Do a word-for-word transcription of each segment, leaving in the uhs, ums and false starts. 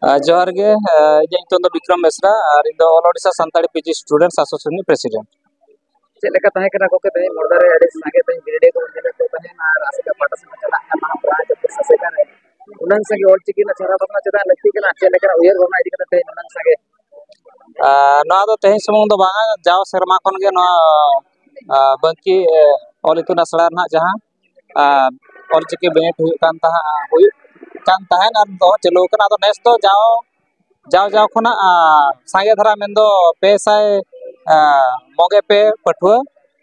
ᱟᱨ ᱡᱚᱦᱟᱨ ᱜᱮ᱾ ᱟᱨ ᱤᱧᱟᱹᱜ ᱧᱩᱛᱩᱢ ᱫᱚ ᱵᱤᱠᱨᱚᱢ ᱵᱮᱥᱨᱟ, ᱟᱨ ᱤᱧ ᱫᱚ All Odisha Santali P G Students Association ᱨᱤᱱᱤᱡ president. ᱪᱮᱫ ᱞᱮᱠᱟ ᱛᱟᱦᱮᱸ ᱠᱟᱱᱟ ᱜᱚᱢᱠᱮ ᱛᱮᱦᱮᱧ ᱢᱚᱲᱫᱟ ᱨᱮ? ᱟᱹᱰᱤ ᱥᱟᱸᱜᱮ ᱛᱮᱦᱮᱧ ᱵᱤᱱᱤᱰ ᱠᱚ ᱧᱮᱞᱮᱫ ᱠᱚ ᱛᱟᱦᱮᱱᱟ ᱟᱨ ᱟᱥᱮᱠᱟ ᱯᱟᱦᱴᱟ ᱥᱮᱫ ᱠᱚ ᱪᱟᱞᱟᱜ ᱠᱟᱱ ᱛᱟᱦᱮᱸᱫ ᱯᱨᱟᱭ ᱡᱚᱛᱚ ᱟᱥᱮᱠᱟ ᱨᱮ᱾ ᱩᱱᱟᱹᱝ ᱥᱟᱸᱜᱮ ᱚᱞᱪᱤᱠᱤ ᱨᱮᱱᱟᱜ ᱪᱮᱦᱨᱟ ᱵᱷᱟᱵᱽᱱᱟ ᱪᱮᱫᱟᱜ ᱞᱟᱹᱠᱛᱤ ᱠᱟᱱᱟ? ᱪᱮᱫ ᱞᱮᱠᱟᱱᱟᱜ ᱩᱭᱦᱟᱹᱨ ᱵᱷᱟᱵᱽᱱᱟ ᱤᱫᱤ ᱠᱟᱛᱮ ᱛᱮᱦᱮᱧ ᱩᱱᱟᱹᱝ ᱥᱟᱸᱜᱮ? ᱟᱨ ᱱᱚᱣᱟ ᱫᱚ ᱛᱮᱦᱮᱧ ᱥᱩᱢᱩᱝ ᱫᱚ ᱵᱟᱝᱟ, ᱡᱟᱣ ᱥᱮᱨᱢᱟ ᱠᱷᱚᱱ ᱜᱮ ᱱᱚᱣᱟ, ᱟᱨ, ᱵᱟᱝᱠᱤ, ᱮ, ᱚᱞ ᱤᱛᱩᱱ ᱟᱥᱲᱟ ᱨᱮᱱᱟᱜ ᱡᱟᱦᱟᱸ, ᱟᱨ, ᱚᱞᱪᱤᱠᱤ ᱵᱤᱱᱤᱰ ᱦᱩᱭᱩᱜ ᱠᱟᱱ ᱛᱟᱦᱮᱸᱫ, ᱦᱩᱭᱩᱜ ᱠᱟᱱ ᱛᱟᱦᱮᱸᱫ ᱟᱨ ᱫᱚ ᱪᱟᱹᱞᱩ ᱟᱠᱟᱱᱟ᱾ ᱟᱫᱚ ᱱᱮᱥ ᱫᱚ ᱡᱟᱣ, ᱡᱟᱣ ᱡᱟᱣ ᱠᱷᱚᱱᱟᱜ, ᱟᱨ, ᱥᱟᱸᱜᱮ ᱫᱷᱟᱨᱟ ᱢᱮᱱᱫᱚ ᱯᱮ ᱥᱟᱭ, ᱟᱨ, ᱢᱚᱜᱮ ᱯᱮ ᱯᱟᱹᱴᱷᱩᱣᱟᱹ,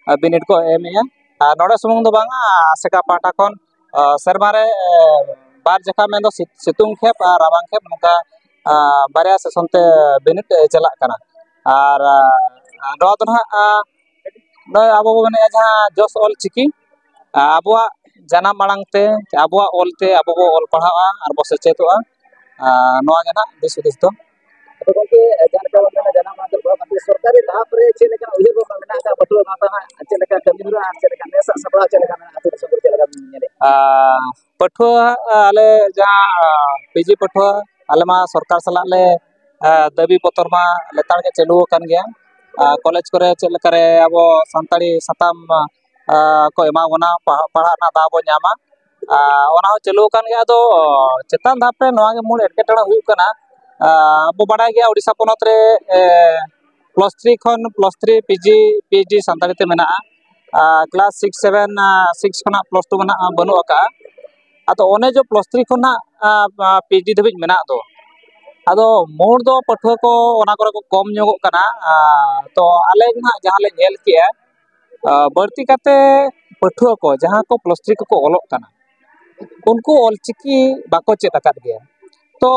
ᱟᱨ, ᱵᱤᱱᱤᱰ ᱠᱚ ᱮᱢᱮᱜᱼᱟ᱾ ᱟᱨ ᱱᱚᱰᱮ ᱥᱩᱢᱩᱝ ᱫᱚ ᱵᱟᱝᱟ, ᱟᱥᱮᱠᱟ ᱯᱟᱦᱴᱟ ᱠᱷᱚᱱ, ᱟᱨ, ᱥᱮᱨᱢᱟ ᱨᱮ, ᱟᱨ, ᱵᱟᱨ ᱡᱚᱠᱷᱟ ᱢᱮᱱᱫᱚ ᱥᱤᱛ-, ᱥᱤᱛᱩᱝ ᱠᱷᱮᱯ ᱟᱨ ᱨᱟᱵᱟᱝ ᱠᱷᱮᱯ ᱱᱚᱝᱠᱟ, ᱟᱨ, ᱵᱟᱨᱭᱟ ᱥᱮᱥᱚᱱ ᱛᱮ ᱵᱤᱱᱤᱰ, ᱟᱨ, ᱪᱟᱞᱟᱜ ᱠᱟᱱᱟ᱾ ᱟᱨ, ᱟᱨ, ᱱᱚᱣᱟ ᱫᱚ ᱱᱟᱦᱟᱜ, ᱟᱨ, ᱱᱚᱜᱼᱚᱭ ᱟᱵᱚ ᱵᱚ ᱢᱮᱱᱮᱫᱼᱟ ᱡᱟᱦᱟᱸ ᱡᱚᱥ ᱚᱞ ᱪᱤᱠᱤ, ᱟᱨ, ᱟᱵᱚᱣᱟᱜ ᱡᱟᱱᱟᱢ ᱟᱲᱟᱝ ᱛᱮ, ᱟᱵᱚᱣᱟᱜ ᱚᱞ ᱛᱮ ᱟᱵᱚ ᱵᱚ ᱚᱞ ᱯᱟᱲᱦᱟᱜᱼᱟ ᱟᱨ ᱵᱚ ᱥᱮᱪᱮᱫᱚᱜᱼᱟ᱾ ᱟᱨ, ᱱᱚᱣᱟ ᱜᱮ ᱱᱟᱦᱟᱜ ᱫᱤᱥ ᱦᱩᱫᱤᱥ ᱫᱚ᱾ ᱟᱫᱚ ᱜᱚᱢᱠᱮ, ᱡᱟᱦᱟᱸ ᱞᱮᱠᱟ ᱵᱚᱱ ᱢᱮᱱᱟ, ᱡᱟᱱᱟᱢ ᱟᱲᱟᱝ ᱛᱮ ᱯᱟᱲᱦᱟᱣ ᱠᱟᱛᱮ ᱥᱚᱨᱠᱟᱨᱤ ᱫᱷᱟᱯ ᱨᱮ ᱪᱮᱫ ᱞᱮᱠᱟ ᱩᱭᱦᱟᱹᱨ ᱵᱷᱟᱵᱽᱱᱟ ᱢᱮᱱᱟᱜ ᱟᱠᱟᱫ ᱯᱟᱹᱴᱷᱩᱣᱟᱹ ᱜᱟᱶᱛᱟ ᱦᱟᱸᱜ? ᱪᱮᱫ ᱞᱮᱠᱟ ᱠᱟᱹᱢᱤ ᱦᱚᱨᱟ ᱟᱨ ᱪᱮᱫ ᱞᱮᱠᱟ ᱱᱮᱥᱟᱜ ᱥᱟᱯᱲᱟᱣ ᱪᱮᱫ ᱞᱮᱠᱟ ᱢᱮᱱᱟᱜᱼᱟ? ᱟᱹᱛᱩ ᱫᱤᱥᱚᱢ ᱠᱚᱨᱮ ᱪᱮᱫ ᱞᱮᱠᱟ ᱵᱤᱱ ᱧᱮᱞᱮᱫᱼᱟ? ᱟᱨ ᱯᱟᱹᱴᱷᱩᱣᱟᱹ ᱦᱟᱸᱜ, ᱟᱞᱮ ᱡᱟᱦᱟᱸ ᱯᱤᱡᱤ ᱯᱟᱹᱴᱷᱩᱣᱟᱹ, ᱟᱞᱮ ᱢᱟ ᱥᱚᱨᱠᱟᱨ ᱥᱟᱞᱟᱜ ᱞᱮ, ᱟᱨ, ᱫᱟᱹᱵᱤ ᱯᱚᱛᱚᱨ ᱢᱟ ᱞᱮᱛᱟᱲ ᱜᱮ ᱪᱟᱹᱞᱩ ᱟᱠᱟᱱ ᱜᱮᱭᱟ᱾ ᱟᱨ ᱠᱚᱞᱮᱡᱽ ᱠᱚᱨᱮ ᱪᱮᱫ ᱞᱮᱠᱟᱨᱮ ᱟᱵᱚ ᱥᱟᱱᱛᱟᱲᱤ ᱥᱟᱛᱟᱢ, ᱟᱨ, ᱠᱚ ᱮᱢᱟ ᱵᱚᱱᱟ, ᱯᱟᱲᱦᱟᱜ, ᱯᱟᱲᱦᱟᱜ ᱨᱮᱱᱟᱜ ᱫᱟᱣ ᱵᱚᱱ ᱧᱟᱢᱟ᱾ ᱟᱨ ᱚᱱᱟ ᱦᱚᱸ ᱪᱟᱹᱞᱩ ᱟᱠᱟᱱ ᱜᱮᱭᱟ᱾ ᱟᱫᱚ ᱪᱮᱛᱟᱱ ᱫᱷᱟᱯ ᱨᱮ ᱱᱚᱣᱟ ᱜᱮ ᱢᱩᱞ ᱮᱴᱠᱮᱴᱚᱬᱮ ᱦᱩᱭᱩᱜ ᱠᱟᱱᱟ᱾ ᱟᱨ ᱟᱵᱚ ᱵᱟᱰᱟᱭ ᱜᱮᱭᱟ, ᱳᱰᱤᱥᱟ ᱯᱚᱱᱚᱛ ᱨᱮ, ᱮ, ᱯᱞᱟᱥ ᱛᱷᱨᱤ ᱠᱷᱚᱱ plus three, PG, PhD Santali ᱛᱮ ᱢᱮᱱᱟᱜᱼᱟ᱾ ᱟᱨ ᱠᱞᱟᱥ ᱥᱤᱠᱥ, ᱥᱮᱵᱷᱮᱱ, ᱟᱨ ᱥᱤᱠᱥ ᱠᱷᱚᱱᱟᱜ ᱯᱞᱟᱥ ᱴᱩ ᱢᱮᱱᱟᱜᱼᱟ, ᱵᱟᱹᱱᱩᱜ ᱟᱠᱟᱫᱼᱟ᱾ ᱟᱫᱚ ᱚᱱᱮ ᱡᱮ ᱯᱞᱟᱥ ᱛᱷᱨᱤ ᱠᱷᱚᱱᱟᱜ, ᱟᱨ, ᱟᱨ, ᱯᱤᱮᱭᱤᱪᱰᱤ ᱫᱷᱟᱹᱵᱤᱡ ᱢᱮᱱᱟᱜ ᱫᱚ, ᱟᱫᱚ ᱢᱩᱲ ᱫᱚ ᱯᱟᱹᱴᱷᱩᱣᱟᱹ ᱠᱚ ᱚᱱᱟ ᱠᱚᱨᱮ ᱠᱚ ᱠᱚᱢ ᱧᱚᱜᱚᱜ ᱠᱟᱱᱟ᱾ ᱟᱨ ᱛᱚ ᱟᱞᱮ ᱱᱟᱦᱟᱜ ᱡᱟᱦᱟᱸ ᱞᱮ ᱧᱮᱞ ᱠᱮᱜᱼᱟ, ᱟᱨ, ᱵᱟᱹᱲᱛᱤ ᱠᱟᱛᱮ ᱯᱟᱹᱴᱷᱩᱣᱟᱹ ᱠᱚ ᱡᱟᱦᱟᱸ ᱠᱚ ᱯᱞᱟᱥ ᱛᱷᱨᱤ ᱠᱚᱠᱚ ᱚᱞᱚᱜ ᱠᱟᱱᱟ, ᱩᱱᱠᱩ ᱚᱞᱪᱤᱠᱤ ᱵᱟᱠᱚ ᱪᱮᱫ ᱟᱠᱟᱫ ᱜᱮᱭᱟ᱾ ᱛᱚ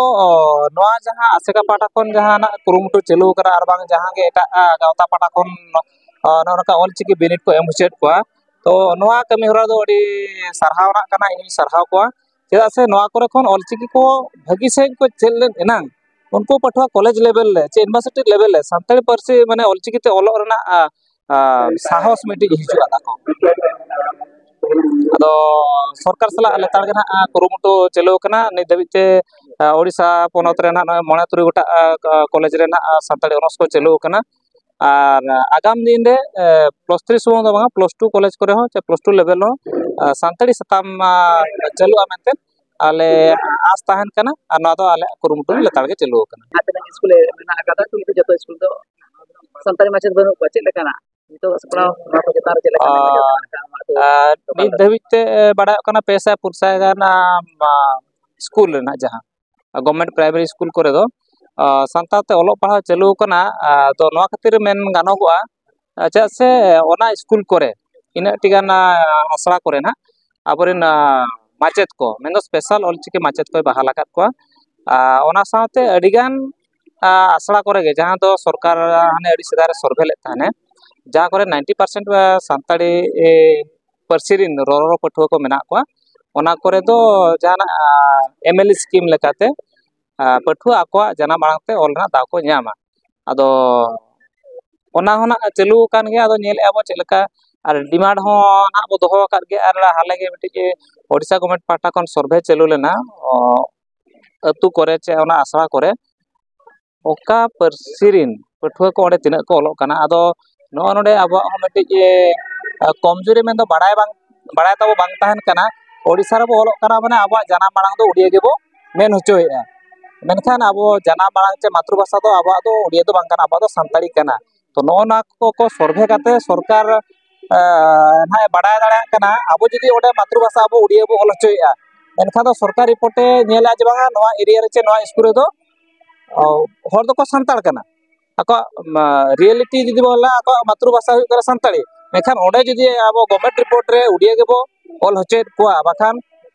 ᱱᱚᱣᱟ ᱡᱟᱦᱟᱸ ᱟᱥᱮᱠᱟ ᱯᱟᱦᱴᱟ ᱠᱷᱚᱱ ᱡᱟᱦᱟᱱᱟᱜ ᱠᱩᱨᱩᱢᱩᱴᱩ ᱪᱟᱹᱞᱩ ᱟᱠᱟᱱᱟ, ᱟᱨ ᱵᱟᱝ ᱡᱟᱦᱟᱸ ᱜᱮ ᱮᱴᱟᱜ, ᱟᱨ, ᱜᱟᱶᱛᱟ ᱯᱟᱦᱴᱟ ᱠᱷᱚᱱ, ᱟᱨ, ᱱᱚᱜᱼᱚ ᱱᱚᱝᱠᱟ ᱚᱞᱪᱤᱠᱤ ᱵᱤᱱᱤᱰ ᱠᱚ ᱮᱢ ᱦᱚᱪᱚᱭᱮᱫ ᱠᱚᱣᱟ, ᱛᱚ ᱱᱚᱣᱟ ᱠᱟᱹᱢᱤ ᱦᱚᱨᱟ ᱫᱚ ᱟᱹᱰᱤ ᱥᱟᱨᱦᱟᱣ ᱨᱮᱱᱟᱜ ᱠᱟᱱᱟ, ᱤᱧ ᱥᱟᱨᱦᱟᱣ ᱠᱚᱣᱟ᱾ ᱪᱮᱫᱟᱜ ᱥᱮ ᱱᱚᱣᱟ ᱠᱚᱨᱮ ᱠᱷᱚᱱ ᱚᱞᱪᱤᱠᱤ ᱠᱚ ᱵᱷᱟᱹᱜᱤ ᱥᱟᱺᱦᱤᱡ ᱠᱚ ᱪᱮᱫ ᱞᱮᱫ ᱮᱱᱟᱝ ᱩᱱᱠᱩ ᱯᱟᱹᱴᱷᱩᱣᱟᱹ ᱠᱚᱞᱮᱡᱽ ᱞᱮᱵᱮᱞ ᱨᱮ ᱪᱮ ᱤᱭᱩᱱᱤᱵᱷᱟᱨᱥᱤᱴᱤ ᱞᱮᱵᱮᱞ ᱨᱮ ᱥᱟᱱᱛᱟᱲᱤ ᱯᱟᱹᱨᱥᱤ, ᱢᱟᱱᱮ, ᱚᱞᱪᱤᱠᱤ ᱛᱮ ᱚᱞᱚᱜ ᱨᱮᱱᱟᱜ, ᱟ, ᱟ, ᱥᱟᱦᱚᱥ ᱢᱤᱫᱴᱤᱡ ᱦᱤᱡᱩᱜᱼᱟ ᱛᱟᱠᱚ᱾ ᱟᱫᱚ ᱥᱚᱨᱠᱟᱨ ᱥᱟᱞᱟᱜ ᱞᱮᱛᱟᱲ ᱜᱮ ᱱᱟᱦᱟᱜ ᱠᱩᱨᱩᱢᱩᱴᱩ ᱪᱟᱹᱞᱩ ᱟᱠᱟᱱᱟ᱾ ᱱᱤᱛ ᱫᱷᱟᱹᱵᱤᱡ ᱛᱮ ᱳᱰᱤᱥᱟ ᱯᱚᱱᱚᱛ ᱨᱮ ᱱᱟᱦᱟᱜ ᱱᱚᱜᱼᱚᱭ ᱢᱚᱬᱮ ᱛᱩᱨᱩᱭ ᱜᱚᱴᱟᱝ ᱠᱚᱞᱮᱡᱽ ᱨᱮ ᱱᱟᱦᱟᱜ ᱥᱟᱱᱛᱟᱲᱤ ᱚᱱᱟᱨᱥ ᱠᱚ ᱪᱟᱹᱞᱩ ᱟᱠᱟᱱᱟ᱾ ᱟᱨ ᱟᱜᱟᱢ ᱫᱤᱱ ᱨᱮ ᱯᱞᱟᱥ ᱛᱷᱨᱤ ᱥᱩᱢᱩᱝ ᱫᱚ ᱵᱟᱝᱟ, ᱯᱞᱟᱥ ᱴᱩ ᱠᱚᱞᱮᱡᱽ ᱠᱚᱨᱮ ᱦᱚᱸ ᱥᱮ ᱯᱞᱟᱥ ᱴᱩ ᱞᱮᱵᱮᱞ ᱦᱚᱸ ᱥᱟᱱᱛᱟᱲᱤ ᱥᱟᱛᱟᱢ ᱪᱟᱹᱞᱩᱜᱼᱟ ᱢᱮᱱᱛᱮ ᱟᱞᱮ ᱟᱥ ᱛᱟᱦᱮᱱ ᱠᱟᱱᱟ᱾ ᱟᱨ ᱱᱚᱣᱟ ᱫᱚ ᱟᱞᱮᱭᱟᱜ ᱠᱩᱨᱩᱢᱩᱴᱩ ᱞᱮᱛᱟᱲ ᱜᱮ ᱪᱟᱹᱞᱩ ᱟᱠᱟᱱᱟ᱾ ᱡᱟᱦᱟᱸ ᱛᱤᱱᱟᱹᱜ ᱥᱠᱩᱞ ᱢᱮᱱᱟᱜ ᱟᱠᱟᱫᱟ, ᱠᱤᱱᱛᱩ ᱡᱚᱛᱚ ᱥᱠᱩᱞ ᱫᱚ ᱥᱟᱱᱛᱟᱲᱤ ᱢᱟᱪᱮᱫ ᱵᱟᱹᱱᱩᱜ ᱠᱚᱣᱟ᱾ ᱪᱮᱫ ᱞᱮᱠᱟᱱᱟᱜ ᱱᱤᱛᱚᱜ ᱥᱟᱯᱲᱟᱣ ᱱᱚᱣᱟ ᱠᱚ ᱪᱮᱛᱟᱱ ᱨᱮ ᱪᱮᱫ ᱞᱮᱠᱟ ᱢᱮᱱᱟᱜ ᱟᱠᱟᱫᱟ? ᱟᱨ ᱱᱤᱛ ᱫᱷᱟᱹᱵᱤᱡ ᱛᱮ ᱵᱟᱲᱟᱭᱚᱜ ᱠᱟᱱᱟ ᱯᱮ ᱥᱟᱭ ᱯᱩᱱ ᱥᱟᱭ ᱜᱟᱱ ᱥᱠᱩᱞ ᱨᱮᱱᱟᱜ ᱡᱟᱦᱟᱸ ᱜᱚᱵᱷᱢᱮᱱᱴ ᱯᱨᱟᱭᱢᱟᱨᱤ ᱥᱠᱩᱞ ᱠᱚᱨᱮ ᱫᱚ ᱥᱟᱱᱛᱟᱲ ᱛᱮ ᱚᱞᱚᱜ ᱯᱟᱲᱦᱟᱣ ᱪᱟᱹᱞᱩ ᱟᱠᱟᱱᱟ᱾ ᱟᱫᱚ ᱱᱚᱣᱟ ᱠᱷᱟᱹᱛᱤᱨ ᱢᱮᱱ ᱜᱟᱱᱚᱜᱚᱜᱼᱟ, ᱪᱮᱫᱟᱜ ᱥᱮ ᱚᱱᱟ ᱥᱠᱩᱞ ᱠᱚᱨᱮ ᱤᱱᱟᱹᱜ ᱴᱤ ᱜᱟᱱ ᱟᱥᱲᱟ ᱠᱚᱨᱮ ᱱᱟᱜ ᱟᱵᱚᱨᱮᱱ ᱢᱟᱪᱮᱫ ᱠᱚ, ᱢᱮᱱᱫᱚ ᱥᱯᱮᱥᱟᱞ ᱚᱞᱪᱤᱠᱤ ᱢᱟᱪᱮᱫ ᱠᱚᱭ ᱵᱟᱦᱟᱞ ᱟᱠᱟᱫ ᱠᱚᱣᱟ᱾ ᱟᱨ ᱚᱱᱟ ᱥᱟᱶᱛᱮ ᱟᱹᱰᱤᱜᱟᱱ ᱟᱥᱲᱟ ᱠᱚᱨᱮ ᱜᱮ, ᱡᱟᱦᱟᱸ ᱫᱚ ᱥᱚᱨᱠᱟᱨ ᱦᱟᱱᱮ ᱟᱹᱰᱤ ᱥᱮᱫᱟᱭ ᱨᱮ ᱥᱚᱨᱵᱷᱮ ᱞᱮᱫ ᱛᱟᱦᱮᱱᱮ, ᱡᱟᱦᱟᱸ ᱠᱚᱨᱮ ᱱᱟᱭᱤᱱᱴᱤ ᱯᱟᱨᱥᱮᱱᱴ ᱥᱟᱱᱛᱟᱲᱤ ᱯᱟᱹᱨᱥᱤ ᱨᱮᱱ ᱨᱚᱨᱚ ᱯᱟᱹᱴᱷᱩᱣᱟᱹ ᱠᱚ ᱢᱮᱱᱟᱜ ᱠᱚᱣᱟ, ᱚᱱᱟ ᱠᱚᱨᱮ ᱫᱚ ᱡᱟᱦᱟᱱᱟᱜ ᱮᱢ ᱮᱞ ᱥᱠᱤᱢ ᱞᱮᱠᱟᱛᱮ ᱯᱟᱹᱴᱷᱩᱣᱟᱹ ᱟᱠᱚᱣᱟᱜ ᱡᱟᱱᱟᱢ ᱟᱲᱟᱝ ᱛᱮ ᱚᱞ ᱨᱮᱱᱟᱜ ᱫᱟᱣ ᱠᱚ ᱧᱟᱢᱟ᱾ ᱟᱫᱚ ᱚᱱᱟ ᱦᱚᱸ ᱱᱟᱜ ᱪᱟᱹᱞᱩ ᱟᱠᱟᱱ ᱜᱮᱭᱟ᱾ ᱟᱫᱚ ᱧᱮᱞᱮᱫᱼᱟ ᱵᱚ ᱪᱮᱫ ᱞᱮᱠᱟ, ᱟᱨ ᱰᱤᱢᱟᱱᱰ ᱦᱚᱸ ᱱᱟᱜ ᱵᱚ ᱫᱚᱦᱚ ᱟᱠᱟᱫ ᱜᱮᱭᱟ᱾ ᱟᱨ ᱦᱟᱞᱮ ᱜᱮ ᱢᱤᱫᱴᱤᱡ ᱳᱰᱤᱥᱟ ᱜᱚᱵᱷᱢᱮᱱᱴ ᱯᱟᱦᱴᱟ ᱠᱷᱚᱱ ᱥᱚᱨᱵᱷᱮ ᱪᱟᱹᱞᱩ ᱞᱮᱱᱟ, ᱚ, ᱟᱹᱛᱩ ᱠᱚᱨᱮ ᱪᱮ ᱚᱱᱟ ᱟᱥᱲᱟ ᱠᱚᱨᱮ ᱚᱠᱟ ᱯᱟᱹᱨᱥᱤ ᱨᱮᱱ ᱯᱟᱹᱴᱷᱩᱣᱟᱹ ᱠᱚ ᱚᱸᱰᱮ ᱛᱤᱱᱟᱹᱜ ᱠᱚ ᱚᱞᱚᱜ ᱠᱟᱱᱟ᱾ ᱟᱫᱚ ᱱᱚᱜᱼᱚ ᱱᱚᱰᱮ ᱟᱵᱚᱣᱟᱜ ᱦᱚᱸ ᱢᱤᱫᱴᱤᱡ ᱮ, ᱠᱚᱢᱡᱩᱨᱤ ᱢᱮᱱᱫᱚ ᱵᱟᱲᱟᱭ ᱵᱟᱝ, ᱵᱟᱲᱟᱭ ᱛᱟᱵᱚ ᱵᱟᱝ ᱛᱟᱦᱮᱱ ᱠᱟᱱᱟ᱾ ᱳᱰᱤᱥᱟ ᱨᱮᱵᱚ ᱚᱞᱚᱜ ᱠᱟᱱᱟ ᱢᱟᱱᱮ ᱟᱵᱚᱣᱟᱜ ᱡᱟᱱᱟᱢ ᱟᱲᱟᱝ ᱫᱚ ᱩᱰᱤᱭᱟᱹ ᱜᱮᱵᱚ ᱢᱮᱱ ᱦᱚᱪᱚᱭᱮᱫᱼᱟ, ᱢᱮᱱᱠᱷᱟᱱ ᱟᱵᱚ ᱡᱟᱱᱟᱢ ᱟᱲᱟᱝ ᱪᱮ ᱢᱟᱛᱨᱤ ᱵᱷᱟᱥᱟ ᱫᱚ ᱟᱵᱚᱣᱟᱜ ᱫᱚ ᱩᱰᱤᱭᱟᱹ ᱫᱚ ᱵᱟᱝ ᱠᱟᱱᱟ, ᱟᱵᱚᱣᱟᱜ ᱫᱚ ᱥᱟᱱᱛᱟᱲᱤ ᱠᱟᱱᱟ᱾ ᱛᱚ ᱱᱚᱜᱼᱚ ᱱᱚᱣᱟ ᱠᱚ ᱠᱚ ᱥᱚᱨᱵᱷᱮ ᱠᱟᱛᱮ ᱥᱚᱨᱠᱟᱨ ᱱᱟᱦᱟᱜ ᱮ ᱵᱟᱲᱟᱭ ᱫᱟᱲᱮᱭᱟᱜ ᱠᱟᱱᱟ᱾ ᱟᱵᱚ ᱡᱩᱫᱤ ᱚᱸᱰᱮ ᱢᱟᱛᱨᱤ ᱵᱷᱟᱥᱟ ᱟᱵᱚ ᱩᱰᱤᱭᱟᱹ ᱵᱚ ᱚᱞ ᱦᱚᱪᱚᱭᱮᱫᱼᱟ, ᱮᱱᱠᱷᱟᱱ ᱫᱚ ᱥᱚᱨᱠᱟᱨ ᱨᱤᱯᱳᱨᱴ ᱮ ᱧᱮᱞᱟ ᱡᱮ ᱵᱟᱝᱟ ᱱᱚᱣᱟ ᱮᱨᱤᱭᱟ ᱨᱮ ᱪᱮ ᱱᱚᱣᱟ ᱥᱠᱩᱞ ᱨᱮᱫᱚ ᱦᱚᱲ ᱫᱚᱠᱚ ᱥᱟᱱᱛᱟᱲ ᱠᱟᱱᱟ, ᱟᱠᱚᱣᱟᱜ ᱨᱤᱭᱮᱞᱤᱴᱤ ᱡᱩᱫᱤ ᱵᱚᱱ ᱞᱟᱹᱭᱟ ᱟᱠᱚᱣᱟᱜ ᱢᱟᱛᱨᱤ ᱵᱷᱟᱥᱟ ᱦᱩᱭᱩᱜ ᱠᱟᱱᱟ ᱥᱟᱱᱛᱟᱲᱤ, ᱢᱮᱱᱠᱷᱟᱱ ᱚᱸᱰᱮ ᱡᱩᱫᱤ ᱟᱵᱚ ᱜᱚᱵᱷᱢᱮᱱᱴ ᱨᱤᱯᱳᱨᱴ ᱨᱮ ᱩᱰᱤᱭᱟᱹ ᱜᱮᱵᱚ ᱚᱞ ᱦᱚᱪᱚᱭᱮᱫ ᱠᱚᱣᱟ, ᱵᱟᱠᱷᱟᱱ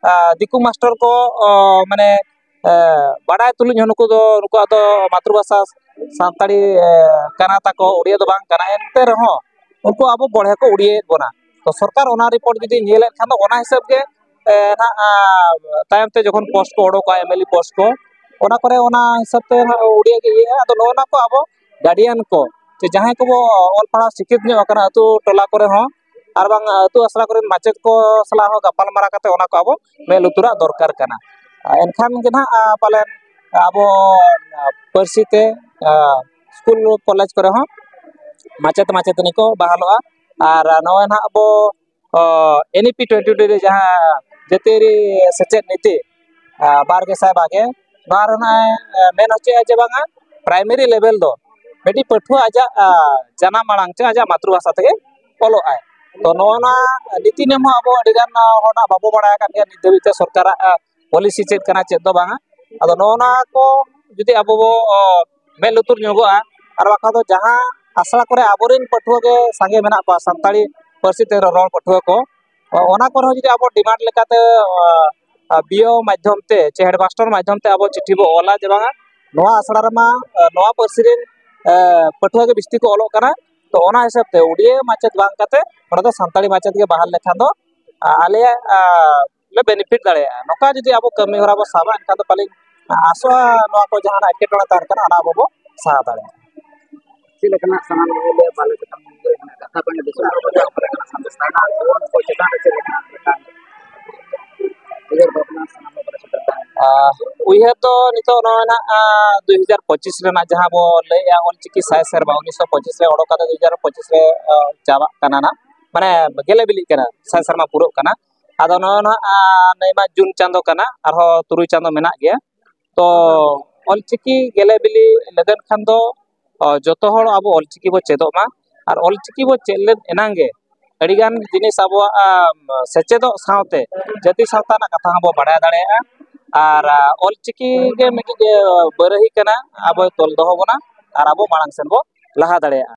ᱫᱤᱠᱩ ᱢᱟᱥᱴᱟᱨ ᱠᱚ ᱢᱟᱱᱮ ᱵᱟᱲᱟᱭ ᱛᱩᱞᱩᱡ ᱦᱚᱸ ᱱᱩᱠᱩ ᱫᱚ, ᱱᱩᱠᱩᱣᱟᱜ ᱫᱚ ᱢᱟᱛᱨᱤ ᱵᱷᱟᱥᱟ ᱥᱟᱱᱛᱟᱲᱤ ᱠᱟᱱᱟ ᱛᱟᱠᱚ, ᱩᱰᱤᱭᱟᱹ ᱫᱚ ᱵᱟᱝ ᱠᱟᱱᱟ᱾ ᱮᱱᱛᱮ ᱨᱮᱦᱚᱸ ᱩᱱᱠᱩ ᱟᱵᱚ ᱵᱚᱲᱦᱮ ᱠᱚ ᱩᱰᱤᱭᱟᱹᱭᱮᱫ ᱵᱚᱱᱟ᱾ ᱛᱚ ᱥᱚᱨᱠᱟᱨ ᱚᱱᱟ ᱨᱤᱯᱳᱨᱴ ᱡᱩᱫᱤ ᱧᱮᱞᱮᱫ ᱠᱷᱟᱱ ᱫᱚ ᱚᱱᱟ ᱦᱤᱥᱟᱹᱵ ᱜᱮ ᱮ, ᱱᱟᱜ, ᱟ, ᱛᱟᱭᱚᱢ ᱛᱮ ᱡᱚᱠᱷᱚᱱ ᱯᱳᱥᱴ ᱠᱚ ᱚᱰᱚᱠᱚᱜᱼᱟ, ᱮᱢ ᱮᱞ ᱮ ᱯᱳᱥᱴ ᱠᱚ, ᱚᱱᱟ ᱠᱚᱨᱮ ᱚᱱᱟ ᱦᱤᱥᱟᱹᱵ ᱛᱮ ᱱᱟᱜ ᱩᱰᱤᱭᱟᱹ ᱜᱮ ᱤᱭᱟᱹᱜᱼᱟ᱾ ᱟᱫᱚ ᱱᱚᱜᱼᱚ ᱱᱚᱣᱟ ᱠᱚ ᱟᱵᱚ ᱜᱟᱨᱰᱤᱭᱟᱱ ᱠᱚ ᱥᱮ ᱡᱟᱦᱟᱸᱭ ᱠᱚᱵᱚ ᱚᱞ ᱯᱟᱲᱦᱟᱣ ᱥᱤᱠᱷᱤᱛ ᱧᱚᱜ ᱟᱠᱟᱱᱟ ᱟᱹᱛᱩ ᱴᱚᱞᱟ ᱠᱚᱨᱮ ᱦᱚᱸ, ᱟᱨ ᱵᱟᱝ ᱟᱹᱛᱩ ᱟᱥᱲᱟ ᱠᱚᱨᱮᱱ ᱢᱟᱪᱮᱫ ᱠᱚ ᱥᱟᱞᱟᱜ ᱦᱚᱸ ᱜᱟᱯᱟᱞ ᱢᱟᱨᱟᱣ ᱠᱟᱛᱮ ᱚᱱᱟ ᱠᱚ ᱟᱵᱚ ᱢᱮᱫ ᱞᱩᱛᱩᱨᱟᱜ ᱫᱚᱨᱠᱟᱨ ᱠᱟᱱᱟ᱾ ᱮᱱᱠᱷᱟᱱ ᱜᱮ ᱱᱟᱦᱟᱜ, ᱟ, ᱯᱟᱞᱮᱱ ᱟᱵᱚ, ᱟ, ᱯᱟᱹᱨᱥᱤ ᱛᱮ, ᱟ, ᱥᱠᱩᱞ ᱠᱚᱞᱮᱡᱽ ᱠᱚᱨᱮ ᱦᱚᱸ ᱢᱟᱪᱮᱫ ᱢᱟᱪᱮᱛᱟᱹᱱᱤ ᱠᱚ ᱵᱟᱦᱟᱞᱚᱜᱼᱟ᱾ ᱟᱨ ᱱᱚᱜᱼᱚᱭ ᱱᱟᱦᱟᱜ ᱟᱵᱚ, ᱚ, ᱮᱱ ᱤ ᱯᱤ ᱴᱩᱭᱮᱱᱴᱤ ᱴᱩᱭᱮᱱᱴᱤ ᱨᱮ ᱡᱟᱦᱟᱸ ᱡᱟᱹᱛᱤᱭᱟᱹᱨᱤ ᱥᱮᱪᱮᱫ ᱱᱤᱛᱤ, ᱟ, ᱵᱟᱨ ᱜᱮᱥᱟᱭ ᱵᱟᱜᱮ, ᱱᱚᱣᱟ ᱨᱮᱱᱟᱜ, ᱟ, ᱢᱮᱱ ᱦᱚᱪᱚᱭᱮᱫᱼᱟ ᱡᱮ ᱵᱟᱝᱟ, ᱯᱨᱟᱭᱢᱟᱨᱤ ᱞᱮᱵᱮᱞ ᱫᱚ ᱢᱤᱫᱴᱤᱡ ᱯᱟᱹᱴᱷᱩᱣᱟᱹ ᱟᱡᱟᱜ, ᱟ, ᱡᱟᱱᱟᱢ ᱟᱲᱟᱝ ᱪᱮ ᱟᱡᱟᱜ ᱢᱟᱛᱨᱤ ᱵᱷᱟᱥᱟ ᱛᱮᱜᱮ ᱚᱞᱚᱜ ᱟᱭ᱾ ᱛᱚ ᱱᱚᱜᱼᱚ ᱱᱚᱣᱟ ᱱᱤᱛᱤ ᱱᱤᱭᱚᱢ ᱦᱚᱸ ᱟᱵᱚ ᱟᱹᱰᱤ ᱜᱟᱱ, ᱟ, ᱦᱚᱲ ᱱᱟᱜ ᱵᱟᱵᱚ ᱵᱟᱲᱟᱭ ᱟᱠᱟᱫ ᱜᱮᱭᱟ ᱱᱤᱛ ᱫᱷᱟᱹᱵᱤᱡ ᱛᱮ ᱥᱚᱨᱠᱟᱨᱟᱜ, ᱟ, ᱯᱚᱞᱤᱥᱤ ᱪᱮᱫ ᱠᱟᱱᱟ, ᱪᱮᱫ ᱫᱚ ᱵᱟᱝᱟ᱾ ᱟᱫᱚ ᱱᱚᱜᱼᱚ ᱱᱚᱣᱟ ᱠᱚ ᱡᱩᱫᱤ ᱟᱵᱚ ᱵᱚ, ᱚ, ᱢᱮᱫ ᱞᱩᱛᱩᱨ ᱧᱚᱜᱚᱜᱼᱟ, ᱟᱨ ᱵᱟᱠᱷᱟᱱ ᱫᱚ ᱡᱟᱦᱟᱸ ᱟᱥᱲᱟ ᱠᱚᱨᱮ ᱟᱵᱚᱨᱮᱱ ᱯᱟᱹᱴᱷᱩᱣᱟᱹ ᱜᱮ ᱥᱟᱸᱜᱮ ᱢᱮᱱᱟᱜ ᱠᱚᱣᱟ, ᱥᱟᱱᱛᱟᱲᱤ ᱯᱟᱹᱨᱥᱤ ᱛᱮ ᱨᱚᱨᱚᱲ ᱯᱟᱹᱴᱷᱩᱣᱟᱹ ᱠᱚ, ᱚ, ᱚᱱᱟ ᱠᱚᱨᱮ ᱦᱚᱸ ᱡᱩᱫᱤ ᱟᱵᱚ ᱰᱤᱢᱟᱱᱰ ᱞᱮᱠᱟᱛᱮ, ᱚ, ᱵᱤ ᱳ ᱢᱟᱫᱽᱫᱷᱚᱢ ᱛᱮ ᱪᱮ ᱦᱮᱰᱢᱟᱥᱴᱟᱨ ᱢᱟᱫᱽᱫᱷᱚᱢ ᱛᱮ ᱟᱵᱚ ᱪᱤᱴᱷᱤ ᱵᱚ ᱚᱞᱟ ᱡᱮ ᱵᱟᱝᱟ, ᱱᱚᱣᱟ ᱟᱥᱲᱟ ᱨᱮᱢᱟ, ᱮ, ᱱᱚᱣᱟ ᱯᱟᱹᱨᱥᱤ ᱨᱮᱱ, ᱮ, ᱯᱟᱹᱴᱷᱩᱣᱟᱹ ᱜᱮ ᱵᱤᱥᱛᱤ ᱠᱚ ᱚᱞᱚᱜ ᱠᱟᱱᱟ, ᱛᱚ ᱚᱱᱟ ᱦᱤᱥᱟᱹᱵ ᱛᱮ ᱩᱰᱤᱭᱟᱹ ᱢᱟᱪᱮᱫ ᱵᱟᱝ ᱠᱟᱛᱮ ᱚᱸᱰᱮ ᱫᱚ ᱥᱟᱱᱛᱟᱲᱤ ᱢᱟᱪᱮᱫ ᱜᱮ ᱵᱟᱦᱟᱞ ᱞᱮᱠᱷᱟᱱ ᱫᱚ, ᱟ, ᱟᱞᱮᱭᱟᱜ, ᱟ, ᱞᱮ ᱵᱮᱱᱤᱯᱷᱤᱴ ᱫᱟᱲᱮᱭᱟᱜᱼᱟ᱾ ᱱᱚᱝᱠᱟ ᱡᱩᱫᱤ ᱟᱵᱚ ᱠᱟᱹᱢᱤ ᱦᱚᱨᱟ ᱵᱚ ᱥᱟᱵᱟ, ᱮᱱᱠᱷᱟᱱ ᱫᱚ ᱯᱟᱞᱮᱱ ᱟᱥᱚᱜᱼᱟ ᱱᱚᱣᱟ ᱠᱚ ᱡᱟᱦᱟᱱᱟᱜ ᱮᱴᱠᱮᱴᱚᱬᱮ ᱛᱟᱦᱮᱱ ᱠᱟᱱᱟ, ᱚᱱᱟ ᱟᱵᱚ ᱵᱚ ᱥᱟᱦᱟ ᱫᱟᱲᱮᱭᱟᱜᱼᱟ᱾ ᱪᱮᱫ ᱞᱮᱠᱟᱱᱟᱜ ᱥᱟᱱᱟᱢ ᱞᱟᱹᱭ ᱞᱮ ᱯᱟᱞᱮ ᱪᱮᱛᱟᱱ ᱢᱚᱱᱫᱤᱨ ᱨᱮ ᱢᱮᱱᱟᱜ ᱠᱟᱛᱷᱟ ᱠᱚ ᱫᱤᱥᱚᱢ ᱦᱚᱲ ᱠᱚ ᱚᱠᱟ ᱞᱮᱠᱟᱱᱟᱜ ᱥᱟᱸᱫᱮᱥ ᱛᱟᱦᱮᱱᱟ, ᱡᱩᱣᱟᱹᱱ ᱠᱚ ᱪᱮᱛᱟᱱ ᱨᱮ ᱪᱮᱫ ᱞᱮᱠᱟᱱᱟᱜ ᱢᱤᱫᱴᱟᱝ ᱩᱭᱦᱟᱹᱨ ᱵᱷᱟᱵᱽᱱᱟ ᱥᱟᱱᱟᱢ ᱦᱚᱲ ᱠᱚ ᱥᱮᱴᱮᱨ ᱛᱟᱦᱮᱱᱟ? ᱟᱨ ᱩᱭᱦᱟᱹᱨ ᱫᱚ ᱱᱤᱛᱚᱜ ᱱᱚᱜᱼᱚᱭ ᱱᱟᱜ, ᱟᱨ, ᱫᱩ ᱦᱟᱡᱟᱨ ᱯᱚᱸᱪᱤᱥ ᱨᱮᱱᱟᱜ ᱡᱟᱦᱟᱸ ᱵᱚ ᱞᱟᱹᱭᱮᱜᱼᱟ, ᱚᱞᱪᱤᱠᱤ ᱥᱟᱭ ᱥᱮᱨᱢᱟ ᱩᱱᱤᱥᱥᱚ ᱯᱚᱸᱪᱤᱥ ᱨᱮ ᱚᱰᱚᱠ ᱠᱟᱛᱮ ᱫᱩ ᱦᱟᱡᱟᱨ ᱯᱚᱸᱪᱤᱥ ᱨᱮ, ᱟᱨ, ᱪᱟᱵᱟᱜ ᱠᱟᱱᱟ ᱱᱟᱜ, ᱢᱟᱱᱮ ᱜᱮᱞᱮ ᱵᱤᱞᱤᱜ ᱠᱟᱱᱟ, ᱥᱟᱭ ᱥᱮᱨᱢᱟ ᱯᱩᱨᱟᱹᱜ ᱠᱟᱱᱟ᱾ ᱟᱫᱚ ᱱᱚᱜᱼᱚᱭ ᱱᱟᱜ, ᱟᱨ, ᱱᱤᱭᱟᱹ ᱢᱟ ᱡᱩᱱ ᱪᱟᱸᱫᱚ ᱠᱟᱱᱟ, ᱟᱨᱦᱚᱸ ᱛᱩᱨᱩᱭ ᱪᱟᱸᱫᱚ ᱢᱮᱱᱟᱜ ᱜᱮᱭᱟ᱾ ᱛᱚ ᱚᱞᱪᱤᱠᱤ ᱜᱮᱞᱮ ᱵᱤᱞᱤ ᱞᱟᱹᱜᱤᱫ ᱠᱷᱟᱱ ᱫᱚ, ᱚ, ᱡᱚᱛᱚ ᱦᱚᱲ ᱟᱵᱚ ᱚᱞᱪᱤᱠᱤ ᱵᱚ ᱪᱮᱫᱚᱜ ᱢᱟ᱾ ᱟᱨ ᱚᱞᱪᱤᱠᱤ ᱵᱚ ᱪᱮᱫ ᱞᱮᱫ ᱮᱱᱟᱝ ᱜᱮ ᱟᱹᱰᱤᱜᱟᱱ ᱡᱤᱱᱤᱥ ᱟᱵᱚᱣᱟᱜ, ᱟᱢ, ᱥᱮᱪᱮᱫᱚᱜ ᱥᱟᱶᱛᱮ ᱡᱟᱹᱛᱤ ᱥᱟᱶᱛᱟ ᱨᱮᱱᱟᱜ ᱠᱟᱛᱷᱟ ᱦᱚᱸᱵᱚ ᱵᱟᱲᱟᱭ ᱫᱟᱲᱮᱭᱟᱜᱼᱟ᱾ ᱟᱨ, ᱟ, ᱚᱞᱪᱤᱠᱤ ᱜᱮ ᱢᱤᱫᱴᱤᱡ, ᱮ, ᱵᱟᱹᱨᱟᱹᱦᱤ ᱠᱟᱱᱟ, ᱟᱵᱚᱭ ᱛᱚᱞ ᱫᱚᱦᱚ ᱵᱚᱱᱟ ᱟᱨ ᱟᱵᱚ ᱢᱟᱲᱟᱝ ᱥᱮᱱ ᱵᱚ ᱞᱟᱦᱟ ᱫᱟᱲᱮᱭᱟᱜᱼᱟ᱾